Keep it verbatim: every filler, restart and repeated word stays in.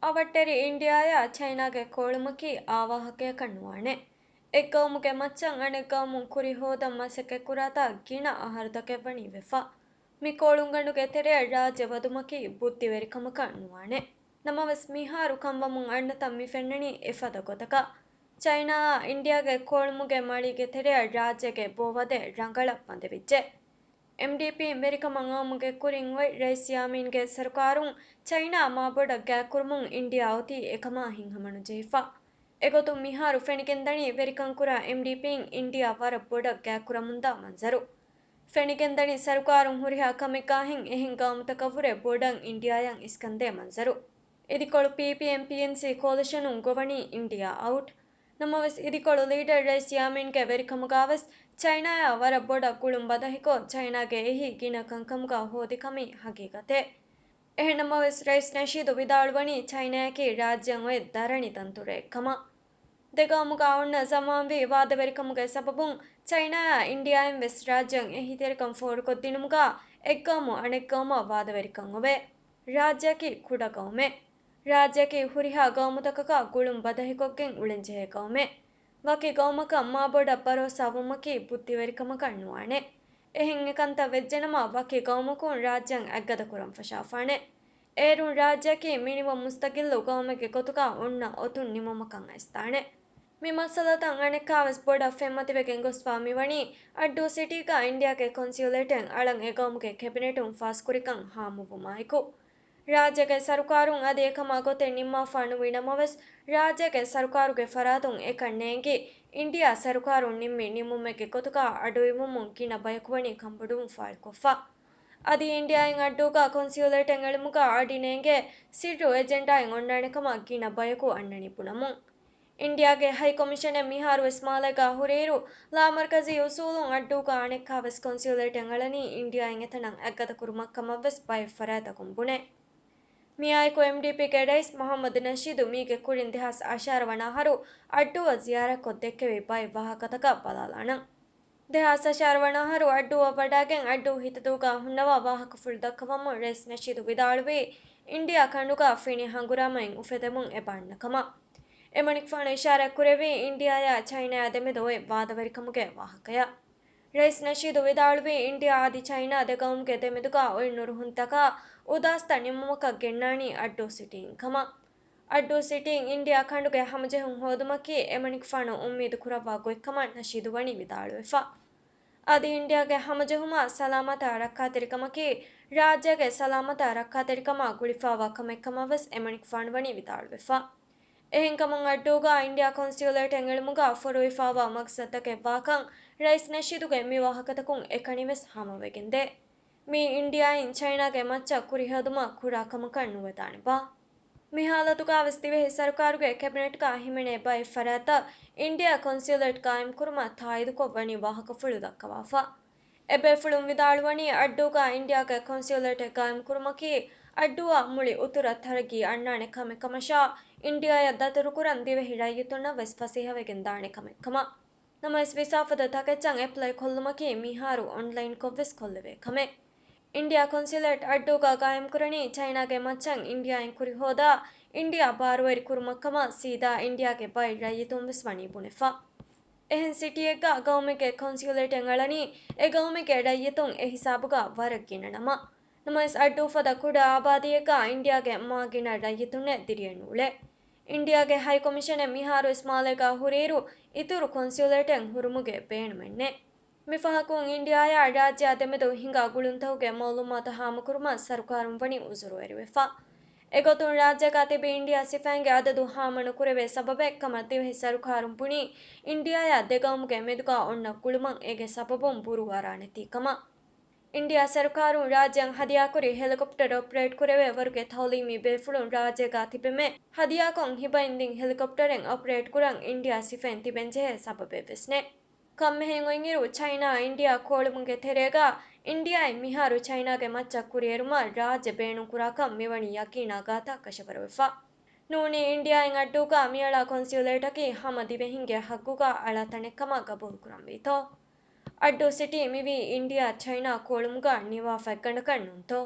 އަވަށްޓެރި އިންޑިއާއާ ޗައިނާގެ ކޯޅުމަކީ އާވާހަކަޔަކަށް ނުވާނެ. އެއްގައުމުގެ މައްޗަށް އަނެއްގައުމުން ކުރި ހޯދަން މަސައްކަތްކުރާތާ ގިނަ އަހަރުތަކެއް ވަނީ ވެފަ. މި ކޯޅުންގަނޑުގެ ތެރެއަށް ރާއްޖެ ވަދުމަކީ ބުއްދިވެރިކަމަކަށް ނުވާނެ. ނަމަވެސް މިހާރު ކަންވަމުން އަންނަތަން މި ފެންނަނީ އެފަދަ ގޮތަކަށް. ޗައިނާއާ އިންޑިއާގެ ކޯޅުމުގެ މަޅީގެ ތެރެއަށް ރާއްޖޭގެ ބޯވަދެ ރަނގަޅަށް ބަނދެވިއްޖެ. އެމްޑީޕީން ވެރިކަމަށް އައުމުގެ ކުރިން އޮތް ރައީސް ޔާމީންގެ ސަރުކާރުން ޗައިނާއާ މާބޮޑަށް ގާތްކުރުމުން އިންޑިއާ އޮތީ އެކަމާ ހިތްހަމަނުޖެހިފަ. އެގޮތުން މިހާރު ފެނިގެންދަނީ ވެރިކަންކުރާ އެމްޑީޕީން އިންޑިއާ ވަރަށް ބޮޑަށް ގާތްކުރަމުންދާ މަންޒަރު. ފެނިގެންދަނީ ސަރުކާރުން ހުރިހާ ކަމެއްގާހެން އެހެން ގައުމުތަކަށްވުރެ ބޮޑަށް އިންޑިއާއަށް އިސްކަންދޭ މަންޒަރު. އިދިކޮޅު ޕީޕީއެމް-ޕީއެންސީ ކޯލިޝަނުން ގޮވަނީ އިންޑިއާ އައުޓް. ނަމަވެސް އިދިކޮޅު ލީޑަރު ރައީސް ޔާމީންގެ ވެރިކަމުގާވެސް ޗައިނާއާ ވަރަށް ބޮޑަށް ގުޅުން ބަދަހިކޮށް، ޗައިނާގެ އެހީ ގިނަ ކަންކަމުގާ ހޯދި ކަމީ ހަގީގަތެއް. އެހެންނަމަވެސް، ރައީސް ނަޝީދު ވިދާޅުވަނީ ޗައިނާއަކީ ރާއްޖެއަށް އޮތް ދަރަނި ދަންތުރައެއް ކަމަށް. ދެގައުމުގާ އޮންނަ ޒަމާންވީ ވާދަވެރިކަމުގެ ސަބަބުން ޗައިނާއާ އިންޑިއާއިން ވެސް ރާއްޖެއަށް އެހީތެރިކަން ފޯރުކޮށްދިނުމުގާ އެއްގައުމު އަނެއްގައުމަށް ވާދަވެރިކަން އޮވޭ. ރާއްޖެއަކީ ކުޑަ ގައުމެއް. ރާއްޖެއަކީ ހުރިހާ ގައުމުތަކަކާ ގުޅުން ބަދަހިކޮށްގެން އުޅެންޖެހޭ ގައުމެއް. ވަކި ގައުމަކަށް މާބޮޑަށް ބަރޯސާވުމަކީ ބުއްދިވެރިކަމަކަށް ނުވާނެ. އެހެން އެކަންތައް ވެއްޖެނަމަ، ވަކި ގައުމަކުން ރާއްޖެއަށް އަތްގަދަކުރަން ފަށާފާނެ. އޭރުން ރާއްޖެއަކީ މިނިވަން މުސްތަގިއްލު ގައުމެއްގެ ގޮތުގާ އޮންނަ އޮތުން ނިމުމަކަށް އައިސްދާނެ. މި މައްސަލަތައް އަނެއްކާވެސް ބޮޑަށް ފެންމަތިވެގެން ގޮސްފާ މިވަނީ، އައްޑޫ ސިޓީގަ އިންޑިއާގެ ކޮންސިއުލޭޓެއް އަޅަން އެގައުމުގެ ކެބިނެޓުން ފާސްކުރިކަން ހާމަވުމާއެކު. ރާއްޖޭގެ ސަރުކާރުން އަދި އެކަމާ ގޮތެއް ނިންމާފާ ނުވި ނަމަވެސް، ރާއްޖޭގެ ސަރުކާރުގެ ފަރާތުން އެކަން ނޭނގި، އިންޑިއާ ސަރުކާރުން ނިންމި ނިންމުމެއްގެ ގޮތުގާ އަޑުއިވުމުން ގިނަ ބަޔަކު ވަނީ ކަންބޮޑުވުން ފާޅުކޮށްފަ. އަދި އިންޑިއާއިން އައްޑޫގާ ކޮންސިއުލޭޓެއް އެޅުމުގާ އަޑި ނޭނގޭ ސިއްރު އެޖެންޑާއެއް އޮންނާނެ ކަމަށް ގިނަ ބަޔަކު އަންނަނީ ބުނަމުން. އިންޑިއާގެ ހައި ކޮމިޝަނެއް މިހާރުވެސް މާލޭގާ ހުރިއިރު، ލާމަރުކަޒީ އުސޫލުން އައްޑޫގާ އަނެއްކާވެސް ކޮންސިއުލޭޓެއް އަޅަނީ އިންޑިއާއިން އެތަނަށް އަތްގަދަކުރުމަށް ކަމަށްވެސް ބައެއް ފަރާތްތަކުން ބުނޭ. މިއާއެކު އެމްޑީޕީގެ ރައީސް މުހައްމަދު ނަޝީދު މީގެ ކުރިން ދެހާސް އަށާރަ ވަނަ އަހަރު އައްޑޫއަށް ޒިޔާރަތްކޮށް ދެއްކެވި ބައެއް ވާހަކަތަކަށް ބަލާލާނަން. ދެހާސް އަށާރަ ވަނަ އަހަރު އައްޑޫއަށް ވަޑާގެން އައްޑޫ ހިތަދޫގާ ހުންނަވާ ވާހަކަފުޅު ދައްކަވަމުން ރައީސް ނަޝީދު ވިދާޅުވީ، އިންޑިއާ ކަނޑުގާ ފިނި ހަނގުރާމައިން އުފެދެމުން އެބަ އަންނަ ކަމަށް. އެމަނިކުފާނު އިޝާރާތް ކުރެއްވީ އިންޑިއާއާ ޗައިނާއާ ދެމެދު އޮތް ވާދަވެރިކަމުގެ ވާހަކަޔަށް. ރައީސް ނަޝީދު ވިދާޅުވީ، އިންޑިއާ އަދި ޗައިނާ ދެ ގައުމުގެ ދެމެދުގާ އޮތް ނުރުހުންތަކާ އުދާސްތައް ނިމުމަކަށް ގެންނާނީ އައްޑޫ ސިޓީއިން ކަމަށް. އައްޑޫ ސިޓީއިން އިންޑިއާ ކަނޑުގެ ހަމަޖެހުން ހޯދުމަކީ އެމަނިކުފާނު އުއްމީދު ކުރައްވާ ގޮތްކަމަށް ނަޝީދު ވަނީ ވިދާޅުވެފަ. އަދި އިންޑިއާގެ ހަމަޖެހުމާ ސަލާމަތާ ރައްކާތެރިކަމަކީ ރާއްޖޭގެ ސަލާމަތާ ރައްކާތެރިކަމާ ގުޅިފާވާ ކަމެއް ކަމަށް ވެސް އެމަނިކުފާނު ވަނީ ވިދާޅުވެފަ. އެހެންކަމުން އައްޑޫގާ އިންޑިއާ ކޮންސިއުލޭޓެއް އެޅުމުގާ ފޮރުވިފާވާ މަގްސަދަކެއް ވާކަން ރައީސް ނަޝީދުގެ މި ވާހަކަތަކުން އެކަނިވެސް ހާމަވެގެންދޭ. މީ އިންޑިއާއިން ޗައިނާގެ މައްޗަށް ކުރިހޯދުމަށް ކުރާ ކަމަކަށް ނުވެދާނެބާ؟ މި ހާލަތުގާވެސް ދިވެހި ސަރުކާރުގެ ކެބިނެޓްގާ ހިމެނޭ ބައެއް ފަރާތްތައް އިންޑިއާ ކޮންސިއުލޭޓް ގާއިމްކުރުމަށް ތާއީދުކޮށް ވަނީ ވާހަކަފުޅު ދައްކަވާފަ. އެބޭފުޅުން ވިދާޅުވަނީ އައްޑޫގާ އިންޑިއާގެ ކޮންސިއުލޭޓެއް ގާއިމްކުރުމަކީ އައްޑޫއަށް މުޅި އުތުރަށް ތަރައްގީ އަންނާނެ ކަމެއް ކަމަށާ، އިންޑިއާއަށް ދަތުރުކުރަން ދިވެހި ރައްޔިތުންނަށް ވެސް ފަސޭހަވެގެން ދާނެ ކަމެއް ކަމަށް. ނަމަވެސް، ވިސާފަދަ ތަކެއްޗަށް އެޕްލައި ކޮށްލުމަކީ މިހާރު އޮންލައިންކޮށްވެސް ކޮށްލެވޭ ކަމެއް. އިންޑިއާ ކޮންސިއުލޭޓް އައްޑޫގާ ގާއިމްކުރަނީ ޗައިނާގެ މައްޗަށް އިންޑިއާއިން ކުރިހޯދާ އިންޑިއާ ބާރުވެރި ކުރުމަށްކަމަށް ސީދާ އިންޑިއާގެ ބައެއް ރައްޔިތުން ވެސް ވަނީ ބުނެފަ. އެހެން ސިޓީއެއްގަ ގައުމެއްގެ ކޮންސިއުލޭޓެއް އަޅަނީ އެ ގައުމެއްގެ ރައްޔިތުން އެ ހިސާބުގަ ވަރަށް ގިނަ ނަމަ. ނަމަވެސް އައްޑޫ ފަދަ ކުޑަ އާބާދީއެއްގަ އިންޑިއާގެ މާ ގިނަ ރައްޔިތުންނެއް ދިރިއެއް ނޫޅޭ. އިންޑިއާގެ ހައި ކޮމިޝަނެއް މިހާރުވެސް މާލޭގަ ހުރިއިރު އިތުރު ކޮންސިއުލޭޓެއް ހުރުމުގެ ބޭނުމެއް ނެތް. މިފަހަކުން އިންޑިއާއާ ރާއްޖެއާ ދެމެދު ހިނގާ ގުޅުންތަކުގެ މައުލޫމާތު ހާމަކުރުމަށް ސަރުކާރުން ވަނީ އުޒުރުވެރިވެފަ. އެގޮތުން ރާއްޖޭގަ ތިބި އިންޑިއާ ސިފައިންގެ އަދަދު ހާމަނުކުރެވޭ ސަބަބެއް ކަމަށް ދިވެހި ސަރުކާރުން ބުނީ، އިންޑިއާއާ ދެ ގައުމުގެ މެދުގަ އޮންނަ ގުޅުމަށް އޭގެ ސަބަބުން ބުރޫ އަރާނެތީ ކަމަށް. އިންޑިއާ ސަރުކާރުން ރާއްޖެއަށް ހަދިޔާކުރި ހެލިކޮޕްޓަރު އޮޕަރޭޓް ކުރެވޭ ވަރުގެ ތައުލީމީ ބޭފުޅުން ރާއްޖޭގަ ތިބެމެ ހަދިޔާކޮށް ހިބައިން ދިން ހެލިކޮޕްޓަރެއް އޮޕަރޭޓް ކުރަން އިންޑިއާ ސިފައިން ތިބެންޖެހޭ ސަބަބެއްވެސް ނެތް. ކަންމެހެން އޮތްއިރު، ޗައިނާ އިންޑިއާ ކޯޅުމުގެ ތެރޭގަ އިންޑިއާއިން މިހާރު ޗައިނާގެ މައްޗަށް ކުރިއެރުމަށް ރާއްޖެ ބޭނުންކުރާކަން މިވަނީ ޔަގީނާ ގާތަށް ކަށަވަރުވެފަ. ނޫނީ އިންޑިއާއިން އައްޑޫގަ މިއަޅާ ކޮންސިއުލޭޓަކީ ހަމަ ދިވެހިންގެ ހައްގުގަ އަޅާ ތަނެއްކަމަށް ގަބޫލުކުރަންވީތޯ؟ އައްޑޫ ސިޓީ މިވީ އިންޑިއާ ޗައިނާ ކޯޅުމުގަ ނިވާ ފަތްގަނޑަކަށް ނޫންތޯ؟